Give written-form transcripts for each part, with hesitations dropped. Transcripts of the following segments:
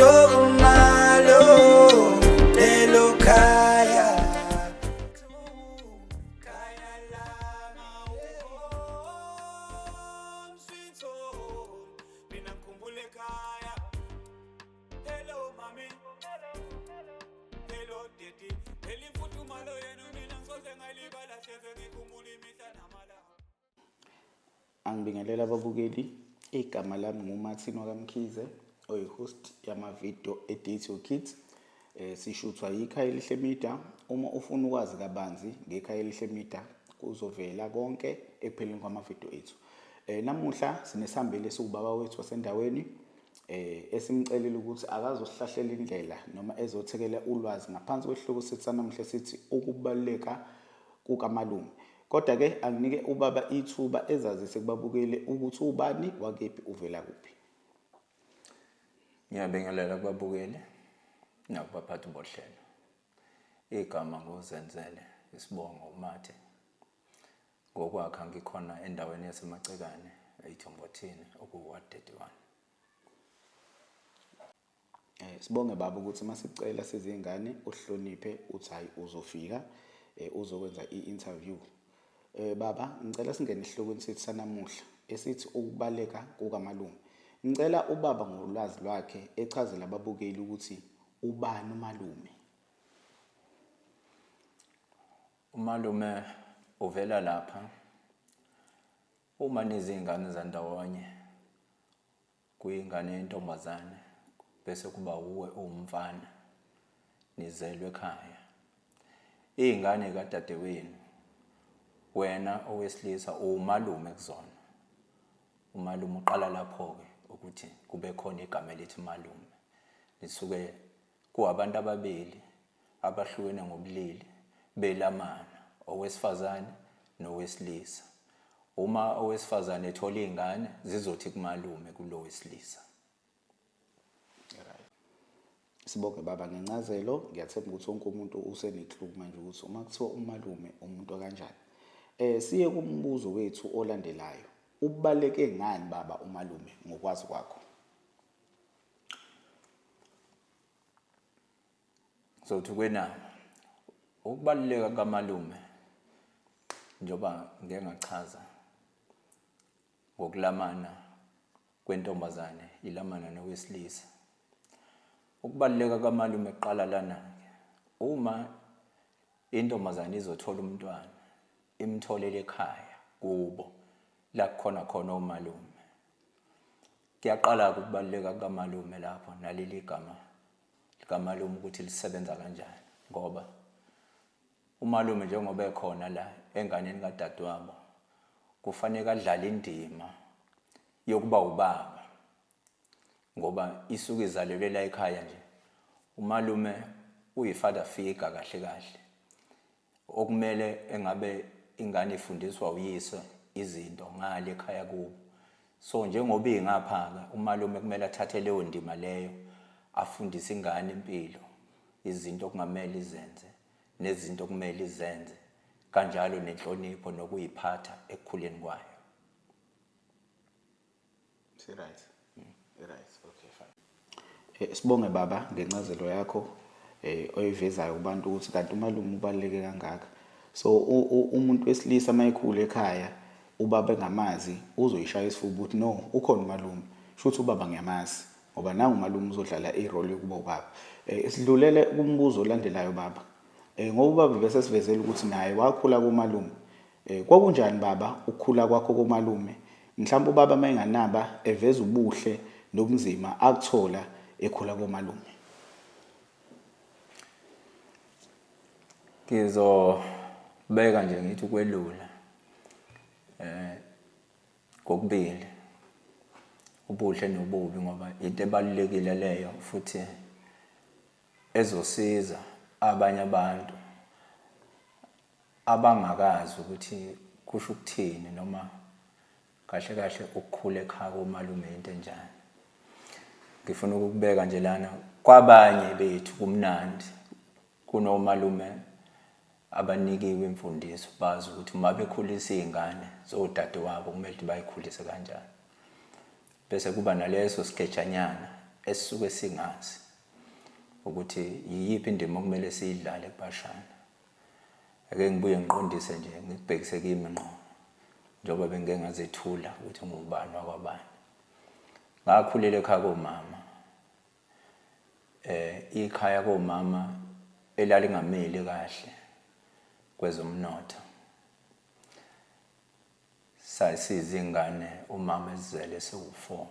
Ntokomalo lelo khaya. Khaya lami, home sweet home. Mina ngikhumbula ekhaya. Hello mami. Hello daddy. Phela imfudumalo yenu mina ngisoze ngayilibala hleze ngikhumbula imihla namalanga. Angibingelela ababukeli, igama lami nguMartin wakaMkhize, oyi-host yamavidiyo e-Date Your Kids. Sishuthwa yiKhaya Elihle Media. Uma ufuna ukwazi kabanzi ngeKhaya Elihle Media kuzovela konke ekupheleni kwamavidiyo ethu. Namuhla sinesihambeli esiwubaba wethu wasendaweni esimcelile ukuthi akazosihlahlela indlela noma ezothekela ulwazi ngaphansi kwesihloko sethu sanamuhla sithi ukubaluleka kukamalume. Kodwa ke anginike ubaba ithuba ezazise kubabukeli ukuthi ubani wakephi uvela kuphi. Ngiyabingelela kubabukeli nakubaphathi bohlelo. Igama nguZenzele, isibongo uMathe. Ngokwakha ngikhona endaweni yaseMacekane, eYithombothini, okuwu-Ward 31. Sibonge baba ukuthi masicela sizingane uhloniphe uthi hayi uzofika uzokwenza i-interview. Baba ngicela singene esihlokweni sethu sanamuhla esithi ukubaleka kukamalume. Ngicela ubaba ngolwazi lwakhe echazele ababukeli ukuthi ubani umalume. Umalume uvela lapha uma nizingane zandawonye Kuyingane yentombazane bese kuba wuwe uwumfana nizelwe ekhaya. Iy'ngane kadadewenu wena owesilisa uwumalume kuzona. Umalume uqala lapho-ke ukuthi kube khona igama elithi malume. Nisuke kuwabantu ababili abahlukene ngobulili belamana, owesifazane nowesilisa. Uma owesifazane ethola iy'ngane zizothi kumalume kulo wesilisa. Right. Sibonge baba ngencazelo, ngiyathemba ukuthi wonke umuntu usene-clue manje ukuthi uma kuthiwa umalume umuntu okanjani. Siye kumbuzo wethu olandelayo. Ubaleke ngani baba umalume ngokwazi kwakho? Ngizothi kwenama ukubaluleka kamalume njengoba ngike ngachaza ngokulamana kwentombazane ilamana nowesilisa. Ukubaluleka kamalume kuqala lana-ke uma intombazane izothola umntwana imtholele ekhaya kubo la kukhona khona omalume. Kuyaqala-ke ukubaluleka kukamalume lapho naleli gama likamalume ukuthi lisebenza kanjani ngoba umalume njengoba ekhona la enganeni kadadewabo kufanele adlale indima yokuba ubaba ngoba isuke izalelwe la ekhaya nje umalume uyi-father figure kahle kahle Okumele engabe ingane ifundiswa uyise izinto ngale ekhaya kubo. So njengoba ingapha-ke umalume kumele athathe leyo ndima leyo afundise ingane impilo, izinto okungamele izenze nezinto okumele izenze kanjalo nenhlonipho nokuyiphatha ekukhuleni kwayo. Si-right. I-right. Okay, fine. Sibonge baba ngencazelo yakho oyivezayo kubantu ukuthi kanti umalume ubaluleke kangaka. So umuntu wesilisa mayekhula ekhaya ubaba engamazi uzoyishaya isifuba ukuthi no ukhona umalume. Shuthi ubaba ngiyamazi ngoba nangu umalume uzodlala i-role yokuba ubaba. Sidlulele kumbuzo olandelayo baba. Ngoba ubaba bese sivezela ukuthi naye wakhula kumalume. Kwakunjani baba ukukhula kwakho komalume? Mhlawumbe ubaba uma enganaba eveza ubuhle nobunzima akuthola ekhula komalume. Ngizobeka nje ngithi ukwelula eh kokubili ubuhle nobubi ngoba into ebalulekile leyo futhi ezosiza abanye abantu abangakazi ukuthi kusho ukuthini noma kahle kahle ukukhula ekhaya komalume into enjani. Ngifuna ukukubeka nje lana kwabanye bethu kumnandi kunomalume abanikiwe imfundiso bazi ukuthi uma bekhulisa iy'ngane zodadewabo kumele ukuthi bayikhulise kanjani. Bese kuba naleso sigejanyana esisuke singazi ukuthi yiyiphi indima okumele siyidlale kubashana. Ake ngibuye ngiqondise nje ngikubhekise kimi ngqo njengoba bengike ngazethula ukuthi ngubani wakwabani. Ngakhulela ekhaya komama. Ikhaya komama elalingamile kahle kwezomnotho. Sasizingane umama ezizele siwu-4.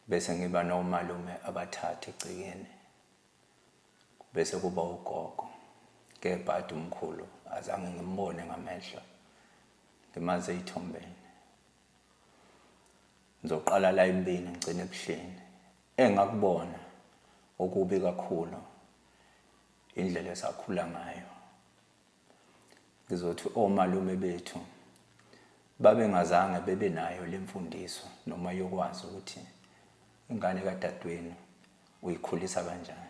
Bese ngiba nomalume abathathu egcekeni. Bese kuba ugogo. Ngebhadi umkhulu azange ngimbone ngamehlo. Ngimazi ey'thombeni. Ngizoqala la empini ngigcine ebuhleni. Engakubona okubi kakhulu indlela esakhula ngayo. Ngizothi omalume bethu babengazange bebe nayo le mfundiso noma yokwazi ukuthi ingane kadadewenu uyikhulisa kanjani.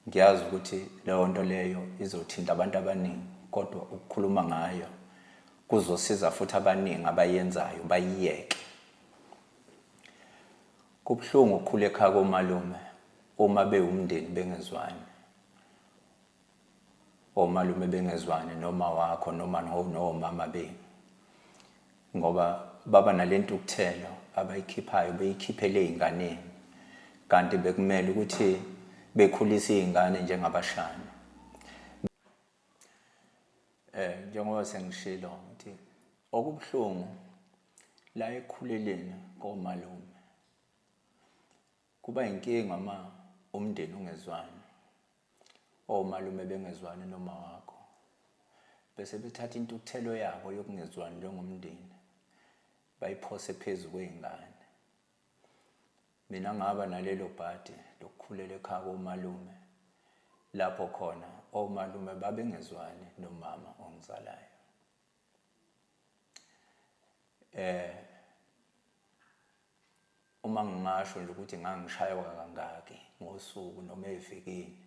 Ngiyazi ukuthi leyo nto leyo izothinta abantu abaningi kodwa ukukhuluma ngayo kuzosiza futhi abaningi abayenzayo bayiyeke. Kubuhlungu ukukhula ekhaya komalume uma bewumndeni bengezwani. Omalume bengezwani noma wakho noma nomama benu. Ngoba baba nalentukuthelo abayikhiphayo beyikhiphele ey'nganeni. Kanti bekumele ukuthi bekhulise iy'ngane njengabashana. Njengoba sengishilo ukuthi okubuhlungu la ekukhuleleni komalume kuba inkinga uma umndeni ungezwani, omalume bengezwani noma wakho, bese bethatha intukuthelo yabo yokungezwani njengomndeni bayiphose phezu kwey'ngane. Mina ngaba nalelo bhadi lokukhulela ekhaya komalume lapho khona omalume babengezwani nomama ongizalayo. Uma ngingasho nje ukuthi ngangishaywa kangaki ngosuku noma evikini,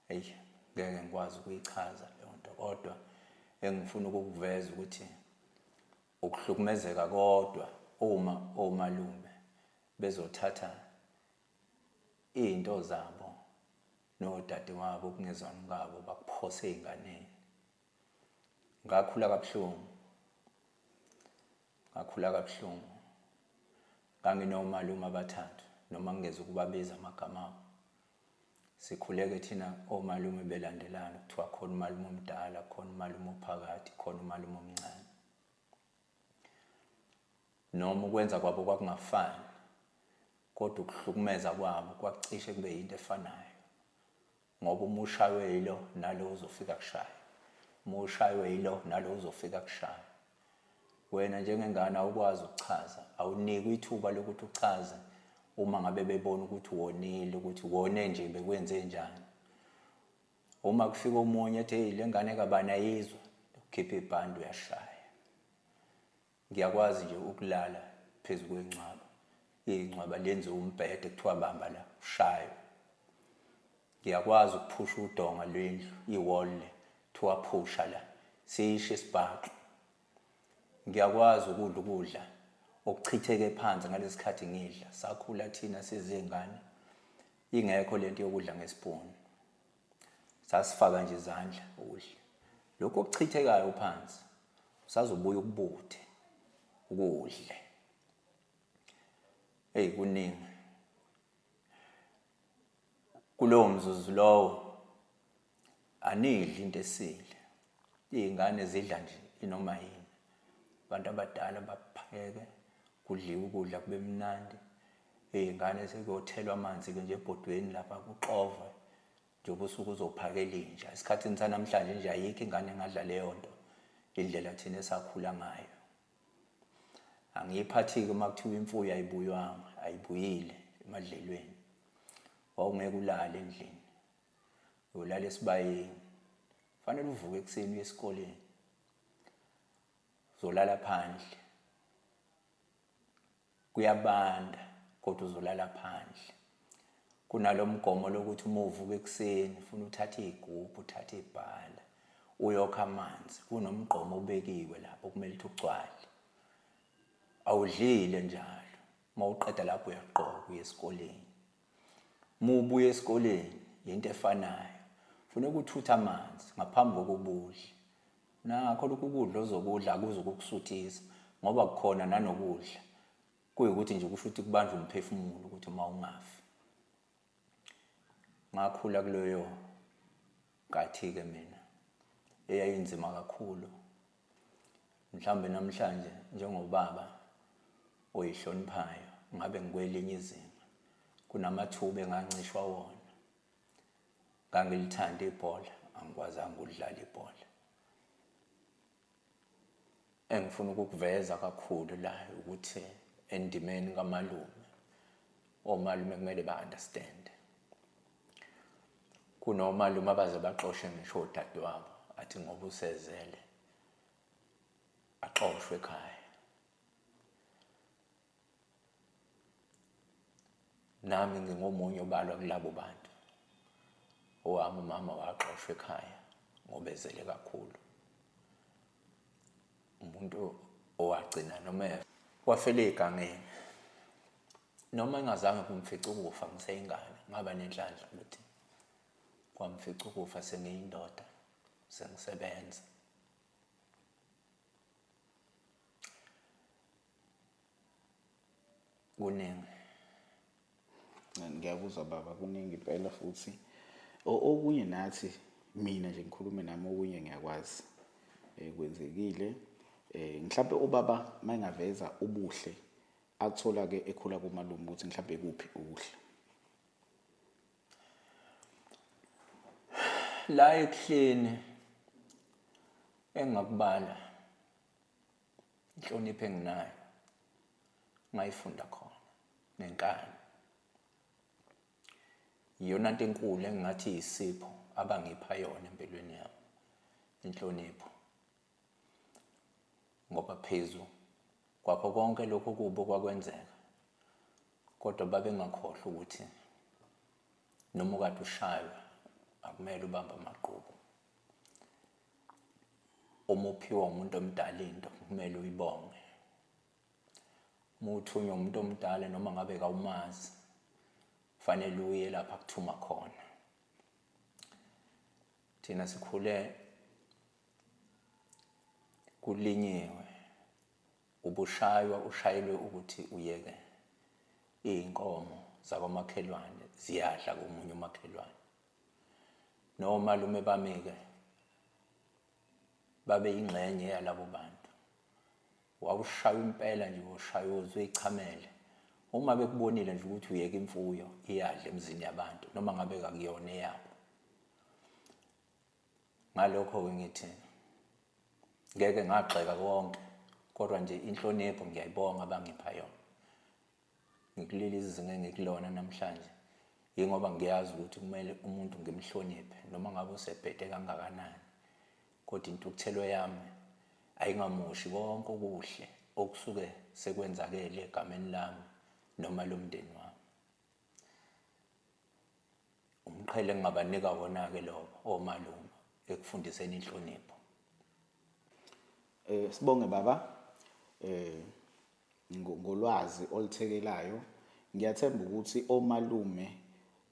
eyi ngeke ngikwazi ukuyichaza leyo nto, kodwa engifuna ukukuveza ukuthi ukuhlukumezeka kodwa uma omalume bezothatha izinto zabo nodadewabo ukungezwani kwabo bakuphose ey'nganeni. Ngakhula kabuhlungu, ngakhula kabuhlungu. Nganginomalume abathathu noma ngingeze ukubabiza amagama abo. Sikhuleke thina omalume belandelana, kuthiwa khona umalume omdala, khona umalume ophakathi, khona umalume omncane. Noma ukwenza kwabo kwakungafani, kodwa ukuhlukumeza kwabo kwakucishe kube yinto efanayo. Ngoba uma ushaywe yilo nalo uzofika kushaya, uma ushaywe yilo nalo uzofika kushaya. Wena njengengane awukwazi ukuchaza, awunikwa ithuba lokuthi uchaze uma ngabe bebona ukuthi wonile, ukuthi wone nje bekwenze njani. Uma kufika omunye ethi hey le ngane kabani ayizwa, ukhipha ibhande uyashaya. Ngiyakwazi nje ukulala phezu kwengcwaba. Ingcwaba lenziwe umbhede kuthiwa bamba la, ushaywe. Ngiyakwazi ukuphusha udonga lwendlu, i-wall le, kuthiwa phusha la, sishe isibhaxu. Ngiyakwazi ukudla ukudla okuchitheke phansi ngalesi sikhathi ngidla. Sakhula thina sizingane ingekho lento yokudla ngesipuni. Sasifaka nje izandla ukudla. Lokhu okuchithekayo phansi usazobuya ukubuthe ukudle. Hey kuningi. Kulowo mzuzu lowo anidli into esile. Iy'ngane zidla nje inoma yini. Abantu abadala bapheke kudliwe ukudla kube mnandi. Iy'ngane sekuyothelwa amanzi-ke nje ebhodweni lapha kuxovwe njengoba usuke uzophakela inja. Esikhathini sanamhlanje nje ayikho ingane engadla leyo nto indlela thina esakhula ngayo. Angiyiphathi-ke uma kuthiwa imfuyo ayibuywanga, ayibuyile emadlelweni. Wawungeke ulale endlini, uyolala esibayeni. Fanele uvuke ekuseni uye esikoleni, uzolala phandle. Kuyabanda kodwa uzolala phandle. Kunalo mgomo lokuthi uma uvuka ekuseni ufuna uthathe iy'gubhu, uthathe ibhala, uyokha amanzi. Kunomgqomo obekiwe lapho kumele ukuthi ugcwale. Awudlile njalo. Uma uqeda lapho uyagqoka uye esikoleni. Uma ubuya esikoleni yinto efanayo. Funeka uthuthe amanzi ngaphambi kokuba udle. Nakho lokhu kudla ozokudla akuzukukusuthisa ngoba kukhona nanokudla. Kuyikuthi nje kusho ukuthi kubanjwa umphefumulo ukuthi uma ungafi. Ngakhula kuleyo nkathi-ke mina eyayinzima kakhulu. Mhlawumbe namhlanje njengobaba oyihloniphayo ngabe ngikwelinye izinga. Kunamathuba engancishwa wona. Ngangilithanda ibhola, angikwazanga ukudlala ibhola. Engifuna ukukuveza kakhulu la ukuthi endimeni kamalume, omalume kumele ba-understand. Kunomalume abaze baxoshe ngisho odadewabo, athi ngoba usezele axoshwe ekhaya. Nami ngingomunye obalwa kulabo bantu. Owami umama waxoshwa ekhaya ngoba ezele kakhulu. Umuntu owagcina noma wafela egangeni. Noma engazange kumfice ukufa ngiseyingane, ngaba nenhlanhla ukuthi kwamfica ukufa sengiyindoda, sengisebenza. Kuningi. Ngiyakuzwa baba, kuningi impela futhi. Okunye nathi mina nje ngikhulume nami okunye ngiyakwazi. Eh kwenzekile. Eh mhlawumbe ubaba mayengaveza ubuhle akuthola ke ekhula komalume ukuthi mhlawumbe kuphi ukuhle. La ekuhleni engakubala inhlonipho enginayo ngayifunda khona nenkani. Iyona nto enkulu engingathi yisipho abangipha yona empilweni yami, inhlonipho. Ngoba phezu kwakho konke lokhu okubi okwakwenzeka, kodwa babengakhohlwa ukuthi noma ukade ushaywa akumele ubambe amagqubu. Uma uphiwa umuntu omdala into kumele uyibonge. Uma uthunywa umuntu omdala noma ngabe kawumazi, kufanele uye lapha akuthuma khona. Thina sikhule kulinyiwe, ubushaywa ushayelwe ukuthi uyeke iy'nkomo zakwamakhelwane ziyadla komunye umakhelwane. Nomalume bami-ke babe yingxenye yalabo bantu. Wawushaywa impela nje ushaywa uze uyichamele. Uma bekubonile nje ukuthi uyeka imfuyo iyadla emzini yabantu noma ngabe kakuyona eyabo. Ngalokho-ke ngithi ngeke ngagxeka konke kodwa nje inhlonipho ngiyayibonga abangipha yona. Ngikuleli izinga engikulona namhlanje yingoba ngiyazi ukuthi kumele umuntu ngimhloniphe noma ngabe usebhede kangakanani kodwa intukuthelo yami ayingamoshi konke okuhle okusuke sekwenzakele egameni lami noma lomndeni wami. Umqhele engingabanika wona-ke lowo omalume ekufundiseni inhlonipho. Eh sibonge baba eh ngolwazi oluthekelayo. Ngiyathemba ukuthi omalume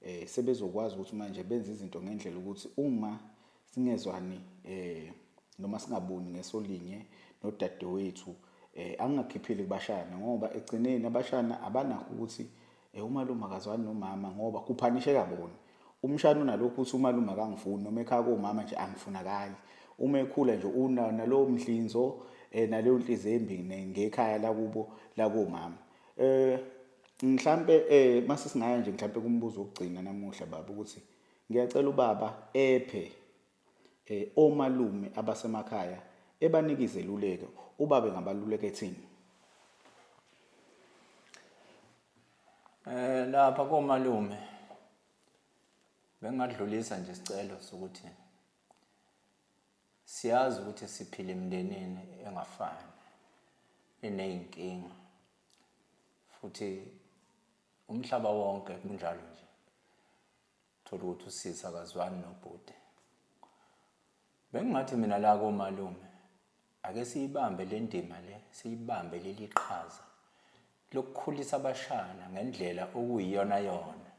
eh sebezokwazi ukuthi manje benze izinto ngendlela ukuthi uma singezwani eh noma singaboni ngesolinye nodadewethu eh angingakhipheli kubashana ngoba egcineni abashana abanakho ukuthi eh umalume akazwani nomama ngoba kuphanisheka bona. Umshana unalokhu ukuthi umalume akangifuni noma ekhaya komama nje angifunakali. Uma ekhula nje unalowo mhlinzo eh naleyo nhliziyo embi ngekhaya lakubo lakomama. Eh mhlambe eh mase singaya nje mhlambe kumbuzo wokugcina namuhla baba ukuthi ngiyacela ubaba ephe eh omalume abasemakhaya ebanike izeluleko ubaba engabaluleka ethini. Eh lapha komalume bengadlulisa nje isicelo sokuthi siyazi ukuthi siphila emndenini engafani eneyinkinga futhi umhlaba wonke kunjalo nje thola ukuthi usisi akazwani nobhuti bengingathi mina la komalume. Ake siyibambe le ndima le, siyibambe leli qhaza lokukhulisa abashana ngendlela okuyiyona yona.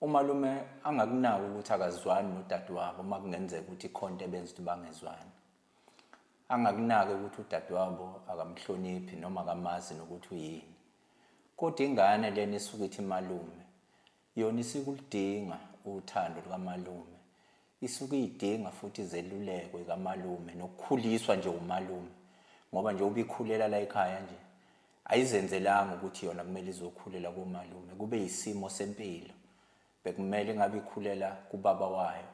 Umalume angakunaki ukuthi akazwani nodadewabo uma kungenzeka ukuthi ikhona into ebenza ukuthi bangezwani. Angakunaki ukuthi udadewabo akamhloniphi noma akamazi nokuthi uyini. Kodwa ingane lena isuke ithi malume, yona isikuludinga uthando lukamalume. Isuke iyidinga futhi izeluleko zikamalume nokukhuliswa nje umalume ngoba nje ubikhulela la ekhaya nje ayizenzelanga ukuthi yona kumele izokhulela komalume, kube yisimo sempilo. Bekumele ngabe ikhulela kubaba wayo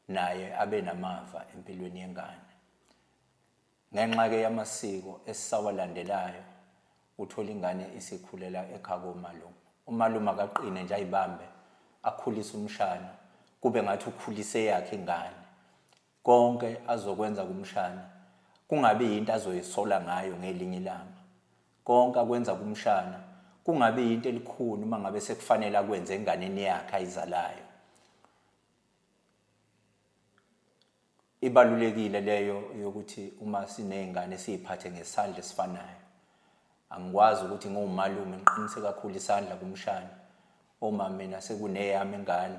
naye abe namava empilweni yengane. Ngenxa-ke yamasiko esisawalandelayo uthola ingane isikhulela ekhaya komalume. Umalume akaqine nje ayibambe akhulise umshana kube ngathi ukhulise eyakhe ingane. Konke azokwenza kumshana kungabi yinto azoyisola ngayo ngelinye ilanga. Konke akwenza kumshana kungabi yinto elikhuni uma ngabe sekufanele akwenze enganeni yakhe ayizalayo. Ibalulekile leyo yokuthi uma siney'ngane siy'phathe ngesandla esifanayo. Angikwazi ukuthi ngiwumalume ngiqinise kakhulu isandla kumshana uma mina sekuneyami ingane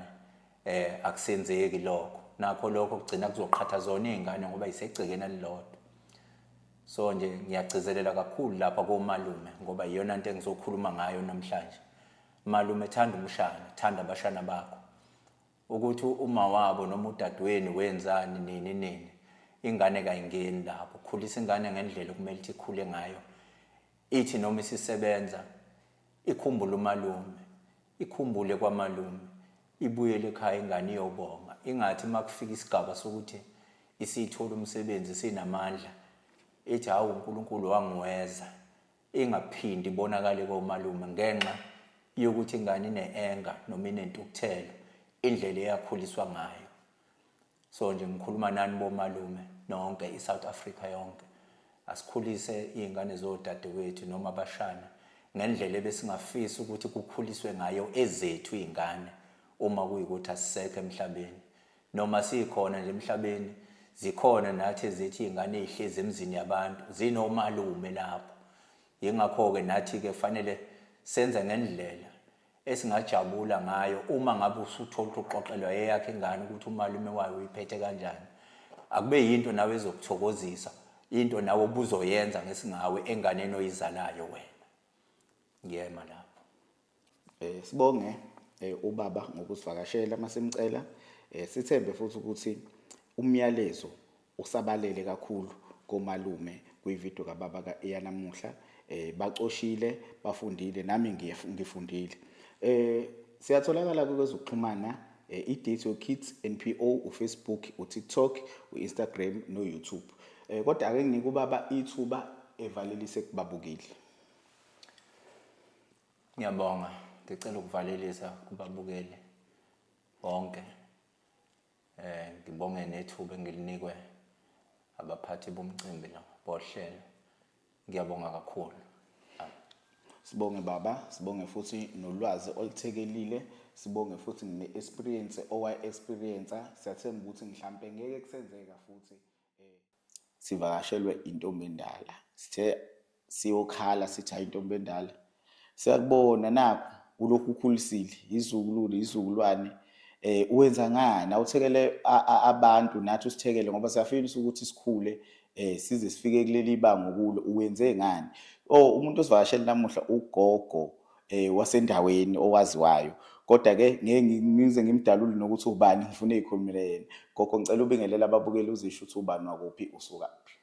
akusenzeki lokho. Nakho lokho kugcina kuzoqhatha zona iy'ngane ngoba yisegcekeni elilodwa. So nje ngiyagcizelela kakhulu lapha komalume ngoba iyona nto engizokhuluma ngayo namhlanje. Malume thanda umshana, thanda abashana bakho. Ukuthi umawabo noma udadewenu wenzani nini nini, ingane kayingeni lapho. Khulisa ingane ngendlela okumele ukuthi ikhule ngayo. Ithi noma isisebenza ikhumbule umalume, ikhumbule kwamalume, ibuyele ekhaya ingane iyobonga. Ingathi uma kufika isigaba sokuthi isithola umsebenzi isinamandla, ithi hawu uNkulunkulu wangiweza. Ingaphindi ibonakale komalume ngenxa yokuthi ingane ine-anger noma inentukuthelo indlela eyakhuliswa ngayo. So nje ngikhuluma nani bomalume nonke iSouth Africa yonke. Asikhulise iy'ngane zodadewethu noma abashana ngendlela ebesingafisa ukuthi kukhuliswe ngayo ezethu iy'ngane uma kuyikuthi asisekho emhlabeni. Noma sikhona nje emhlabeni zikhona nathi ezithi iy'ngane ey'hlezi emizini yabantu zinomalume lapho. Yingakho-ke nathi-ke fanele senze ngendlela esingajabula ngayo uma ngabe usuthola ukuthi uxoxelwa eyakho ingane ukuthi umalume wayo uyiphethe kanjani. Akube yinto nawe ezokuthokozisa, into nawe obuzoyenza ngesingawe enganeni oyizalayo wena. Ngiyema lapho. Sibonge ubaba ngokusivakashela masimcela. Sithembe futhi ukuthi umyalezo usabalele kakhulu komalume kwividiyo kababa yanamuhla. Bacoshile, bafundile, nami ngifundile. Siyatholakala kwezokuxhumana i-Date Your Kids NPO, uFacebook, uTikTok, u-Instagram no-YouTube. Kodwa ake nginike ubaba ithuba evalelise kubabukeli. Ngiyabonga. Ngicela ukuvalelisa kubabukeli bonke. Ngibonge nethuba engilinikwe abaphathi bomcimbi lo bohlelo. Ngiyabonga kakhulu. Sibonge baba, sibonge futhi nolwazi oluthekelile, sibonge futhi ne-experience owayi-experience. Siyathemba ukuthi mhlampe ngeke kusenzeka futhi sivakashelwe intombi endala. Sithe siyokhala sithi hayi intombi endala siyakubona nakhu ulokhu ukhulisile izukulu izukulwane uwenza ngani awuthekele abantu nathi usithekele ngoba siyafisa ukuthi sikhule size sifike kuleli banga okulo uwenze ngani. Oh umuntu osivakashele namuhla ugogo wasendaweni owaziwayo kodwa ke ngeke ngize ngimdalule nokuthi ubani, ngifuna ezikhulumele yena. Gogo ngicela ubingelele ababukeli uzisho ukuthi ubani wakuphi usukaphi.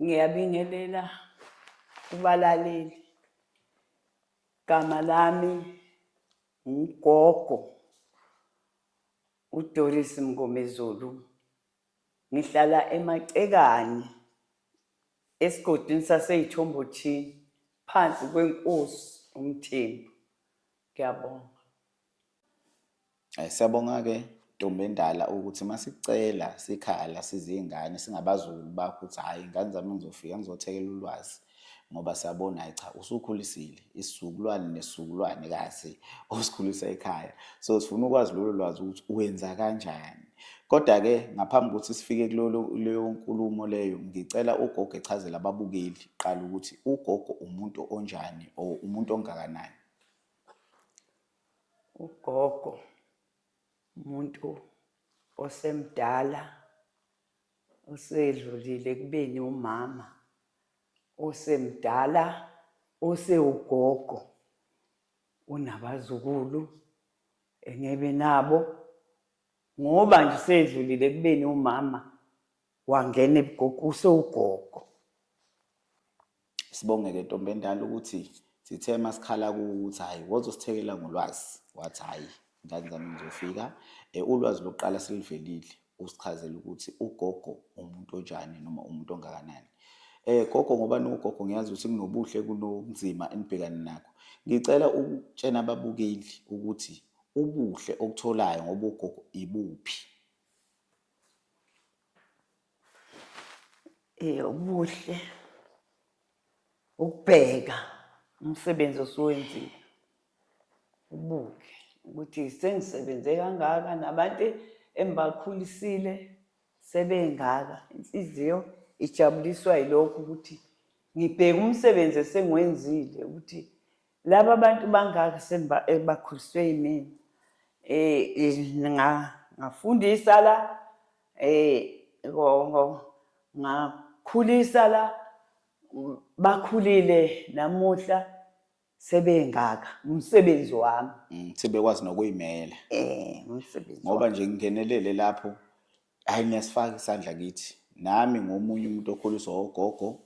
Ngiyabingelela kubalaleli. Gama lami ngugogo uDoris Mngomezulu. Ngihlala eMacekane esigodini saseYithombothini phansi kwenkosi uMthembu. Ngiyabonga. Siyabonga-ke ntombi endala ukuthi masicela sikhala sizingane singabazukulu bakho ukuthi hhayi ingane zami ngizofika ngizothekela ulwazi. Ngoba siyabona hayi cha usukhulisile isizukulwane nesizukulwane kazi osikhulisa ekhaya. So sifuna ukwazi lolo lwazi ukuthi wenza kanjani. Kodwa-ke ngaphambi kokuthi sifike kuleyo nkulumo leyo, ngicela ugogo echazele ababukeli kuqala ukuthi ugogo umuntu onjani or umuntu ongakanani. Ugogo umuntu osemdala osedlulile ekubeni umama osemdala osewugogo unabazukulu engebe nabo ngoba nje usedlulile ekubeni umama wangena ebugogo usewugogo. Sibonge-ke ntombi endala ukuthi sithe masikhala kuwe ukuthi hhayi wozosithekela ngolwazi wathi hhayi ngane zami ngizofika. Ulwazi lokuqala selivelile usichazele ukuthi ugogo umuntu onjani noma umuntu ongakanani. Gogo ngoba niwugogo ngiyazi ukuthi kunobuhle kunobunzima enibhekane nakho. Ngicela ukutshena ababukeli ukuthi ubuhle okutholayo ngoba ugogo ibuphi. Ubuhle ukubheka umsebenzi osuwenzile ubuke ukuthi sengisebenze kangaka nabantu engibakhulisile sebengaka inhliziyo ijabuliswa yilokho ukuthi ngibheke umsebenzi esengiwenzile ukuthi laba bantu bangaka sebakhuliswe yimina um ngafundisa la um ngakhulisa la bakhulile namuhla sebengaka umsebenzi wami. Sebekwazi nokuyimela. Umsebenzi Ngoba nje ngingenelele lapho, hhayi niyasifaka isandla kithi. Nami ngomunye umuntu okhuliswa ogogo,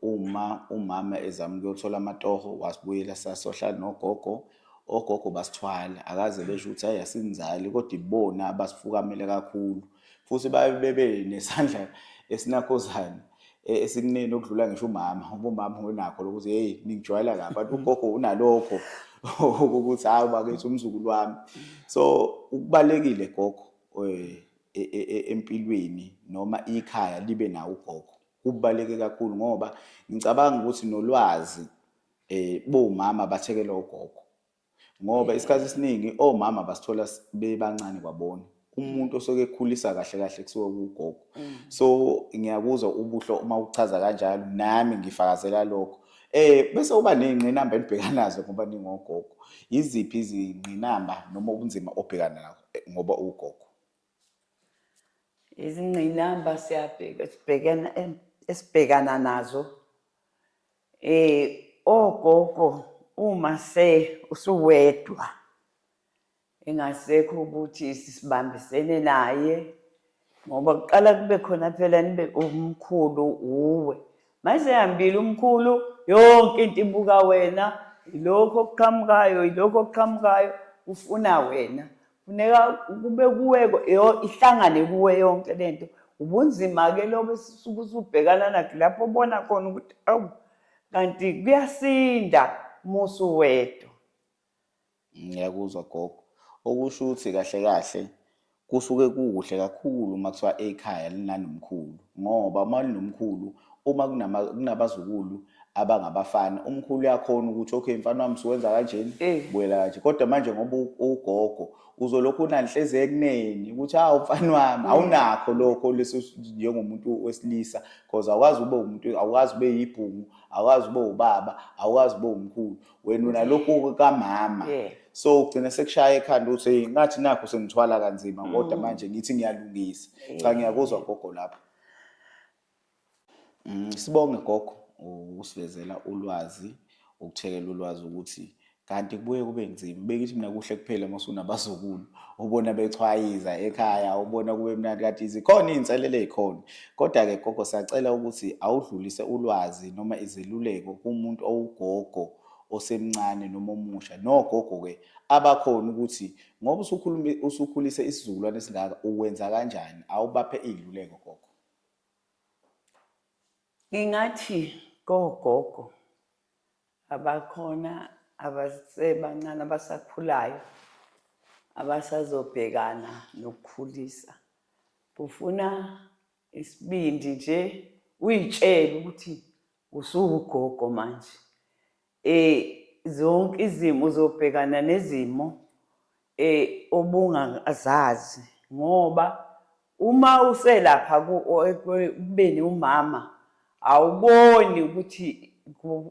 uma umama ezama ukuyothola amatoho wasibuyela sasohlala nogogo, ogogo basithwala akaze besho ukuthi hhayi asinizali kodwa ibona abasifukamele kakhulu. Futhi baye bebe nesandla esinakhozane esikunene okudlula ngisho umama ngoba umama unakho lokuthi hey ningijwayela kabi but ugogo unalokho ukuthi hayi bakithi umzukulu wami. So ukubalekile gogo empilweni noma ikhaya libe nawo ugogo kubaluleke kakhulu ngoba ngicabanga ukuthi nolwazi bomama bathekela ogogo ngoba isikhathi esiningi omama basithola bebancane kwabona umuntu osuke ekhulisa kahle kahle kusuke kugogo. So ngiyakuzwa ubuhle uma uchaza kanjalo, nami ngifakazela lokho. Bese uba nezingqinamba enibhekana nazo ngoba ningogogo. Yiziphi izingqinamba noma ubunzima obhekana nakho ngoba ugogo? Izingqinamba siyabheka sibhekana esibhekana nazo ogogo uma se usuwedwa engasekho ukuthi sibambisene naye ngoba kuqala kube khona phela nibe umkhulu uwe mase ehambile umkhulu yonke into ibuka wena yilokho okuqhamukayo yilokho okuqhamukayo ufuna wena funeka kube kuwe ihlangane kuwe yonke lento ubunzima-ke lobo esisuke usubhekana nakho lapho ubona khona ukuthi awu kanti kuyasinda uma usuwedwa. Ngiyakuzwa gogo. Okusho ukuthi kahle kahle kusuke kukuhle kakhulu uma kuthiwa ekhaya linanomkhulu ngoba uma linomkhulu uma kunabazukulu abangabafana umkhulu uyakhona ukuthi okay mfana wami suwenza kanjeni buyela kanje kodwa manje ngoba ugogo uzolokhu unanhlezi ekuneni ukuthi hawu mfana wami awunakho lokho leso njengomuntu wesilisa because awukwazi ube umuntu awukwazi ube yibhungu awukwazi ube ubaba awukwazi ube umkhulu wena unalokhu kamama so ugcina sekushaya ekhanda ukuthi hey ngathi nakho sengithwala kanzima kodwa manje ngithi ngiyalungisa cha ngiyakuzwa gogo lapho. Sibonge gogo ukusivezela ulwazi, ukuthekela ulwazi ukuthi kanti kubuye kube nzima. Bengithi mina kuhle kuphela uma usunabazukulu, ubona bechwayiza ekhaya, ubona kube mnandi kanti zikhona iy'nselelo ey'khona. Kodwa-ke gogo siyacela ukuthi awudlulise ulwazi noma izeluleko kumuntu owugogo osemncane noma omusha nogogo-ke abakhona ukuthi ngoba usukhulise isizukulwane esingaka uwenza kanjani, awubaphe iy'luleko gogo. Ngingathi kogogo abakhona abasebancane abasakhulayo abasazobhekana nokukhulisa kufuna isibindi nje uyitshele ukuthi Usuwugogo manje. Zonke izimo uzobhekana nezimo obungazazi ngoba uma uselapha ekubeni umama awuboni ukuthi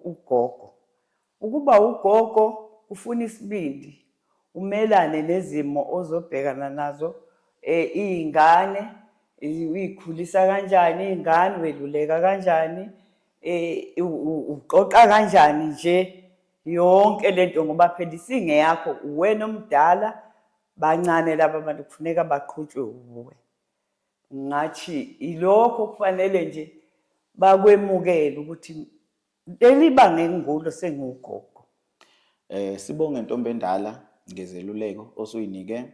ugogo. Ukuba ugogo kufuna isibindi, umelane nezimo ozobhekana nazo, iy'ngane uy'khulisa kanjani iy'ngane, weluleka kanjani, uqoqa kanjani nje yonke lento ngoba phela isingeyakho, uwena omdala, bancane laba bantu kufuneka baqhutshwe wuwe. Ngathi ilokho kufanele nje bakwemukele ukuthi leli banga engikulo sengiwugogo. Sibonge ntombi endala ngezeluleko osuyinike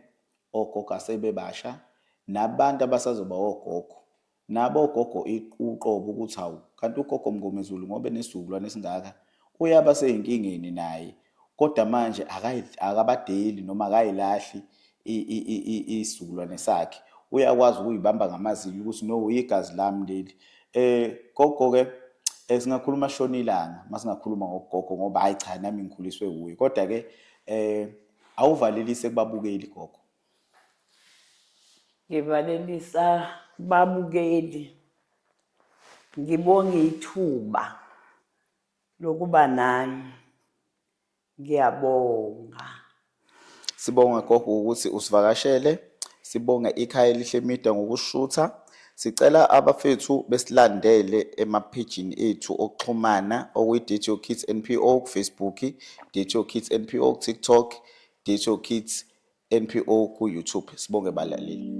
ogogo asebebasha nabantu abasazoba ogogo. Nabo ogogo uqobo ukuthi hawu kanti ugogo Mngomezulu ngoba enesizukulwane esingaka uyaba seyinkingeni naye kodwa manje akabadeli noma akayilahli isizukulwane sakhe, uyakwazi ukuyibamba ngamazinyo ukuthi no igazi lami leli. Gogo ke singakhuluma shona ilanga masingakhuluma ngogogo ngoba hayi cha nami ngikhuliswe wuye, kodwa ke awuvalelise kubabukeli gogo. Ngivalelisa kubabukeli, ngibonge ithuba lokuba nani. Ngiyabonga. Sibonga gogo ukuthi usivakashele, sibonge ikhaya elihle media ngokushutha. Sicela abafethu besilandele emaphejini ethu okuxhumana okuyi-Date Your Kids NPO ku-Facebook, Date Your Kids NPO ku-TikTok, Date Your Kids NPO ku-YouTube. Sibonge balaleli.